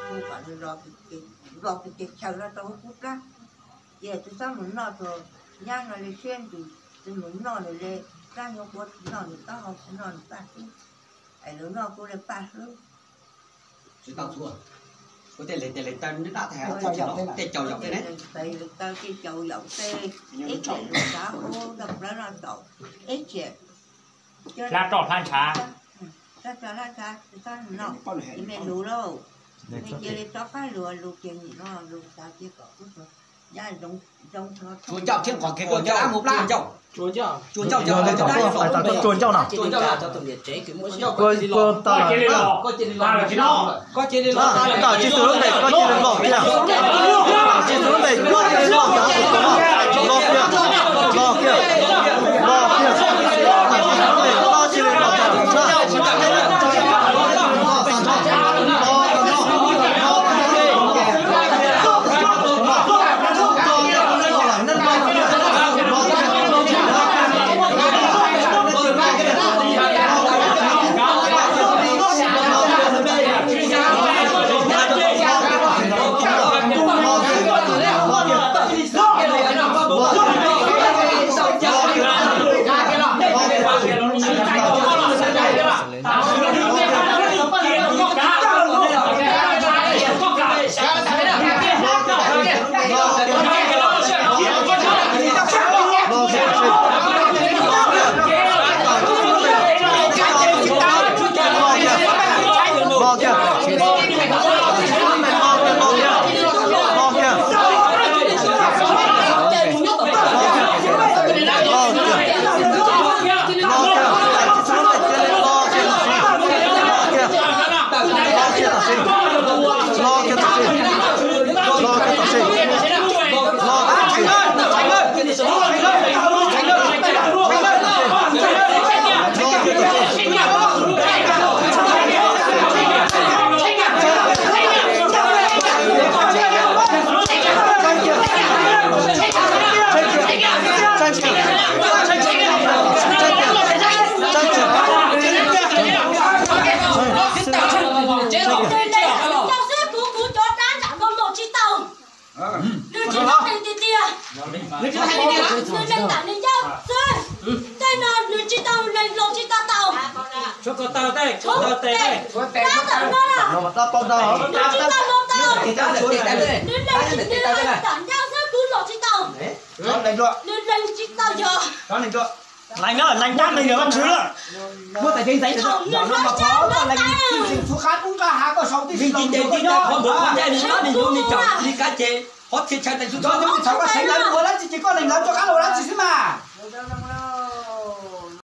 Kuv kom nws los, los tus ces chaw no rau hauv kuv plab. Ces tus txhob mus noj tus nyab no li siab ntsws, tus mus noj nws li plab nyuag kua, tsis noj nws taub hau, tsis nov nws paj hlwb, es lawv noj kuv li paj hlwb. Tsis tau txhua, kuv tej leeg tej leeg taw neb dab tag, tej caus yaum tej ne, tej caus yaum tej, ib txhia lus xav hu nrog plawv no tau, ib txhia hlab roj hlab ntshav, hlab roj hlab ntshav, tsis txhob noj, me lus lauj, me cia li tso qab lus, lus kiag nim no lus xav cia kom kuv tsuas ncauj thiab qhov kev koj cov dab mus plab. Tsuas ncauj, tsuas ncauj no. Koj cia li los, koj cia li los, tsis tus lub npe koj cia li los kiag, tsis tus lub npe koj cia li los kiag, los kiag, los kiag, los kiag, tsis tus lub npe koj cia li los kiag. Nws tsis tau hais tiag tiag. Nws tseem tam nws ncauj xwb. Tej no nws tsis tau, nws los tsis tau tau. Tshuav kom tau tej, tshuav kom tau tej, tab tom no na. Nws tsis tau los tau. Nws lees, nws tam ncauj xwb, kuv los tsis tau. Nws lees tsis tau yog. Lees na, lees tab lees yog Vajtswv na. Muaj tais kev ntxaiv thaum nws hlob tshaj no tais, vim tis tes tis tais qhov npuav qhov ncai li nab li nyob li caum li kab ces qhov txhia chaw tais tsuj txhob txhob koj xeev lawv ua dab tsi ces koj lees lawv rov qab los ua dab tsi.